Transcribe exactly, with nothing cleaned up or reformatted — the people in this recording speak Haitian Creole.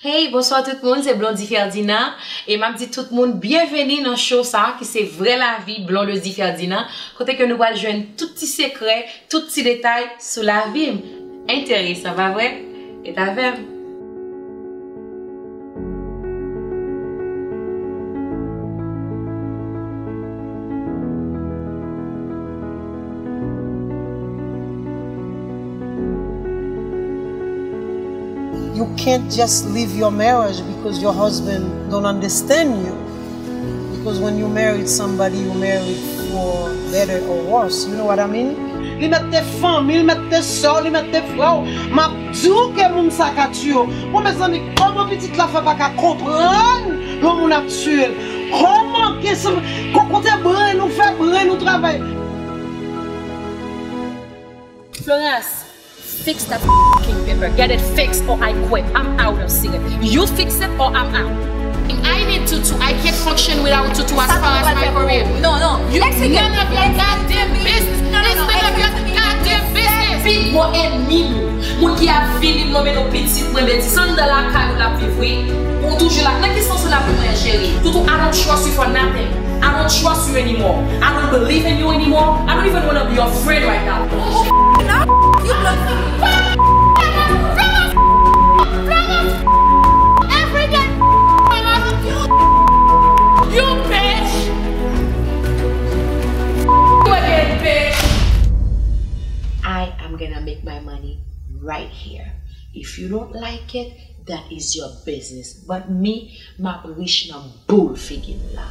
Hey, bonswa tout moun, se Blondy Ferdinand e m ap di tout moun byenveni nan show sa a ki se Vrè Lavi Blondy Ferdinand, kote ke nou pral jwenn tout ti sekrè, tout ti detay sou lavi m. Enteresan, pa vre? Ret avè m. You can't just leave your marriage because your husband don't understand you. Because when you married somebody, you married for better or worse. You know what I mean? Li mèt te fanmi, li mèt te sè w, li mèt te frè w. M ap di w ke moun sa ka tiye w. Bon, mezanmi, kòman pitit la fè pa ka konprann lè yon moun ap tiye l? Kòman gen se, ko-, kote bren nou fè, bren nou travay? Florence, fix that fucking paper. Get it fixed or I quit. I'm out of Singapore. You fix it or I'm out. I need Tutu. I can't function without Tutu as far as my career. No, no. You, none of your goddamn business. It's none of your goddamn business. Pi gwo enmi m, moun ki ap vini nonmen nou pitit mwen, men di san nan lakay ou l ap viv wi. Ou toujou la. Nan ki sans ou la pou mwen jere? Tutu, I don't trust you for nothing. I don't trust you anymore. I don't believe in you anymore. I don't even want to be your friend right now. You blood. Every day. You bitch. You again, bitch. I am gonna make my money right here. If you don't like it, that is your business. But me, m ap rich nan boul figi m la.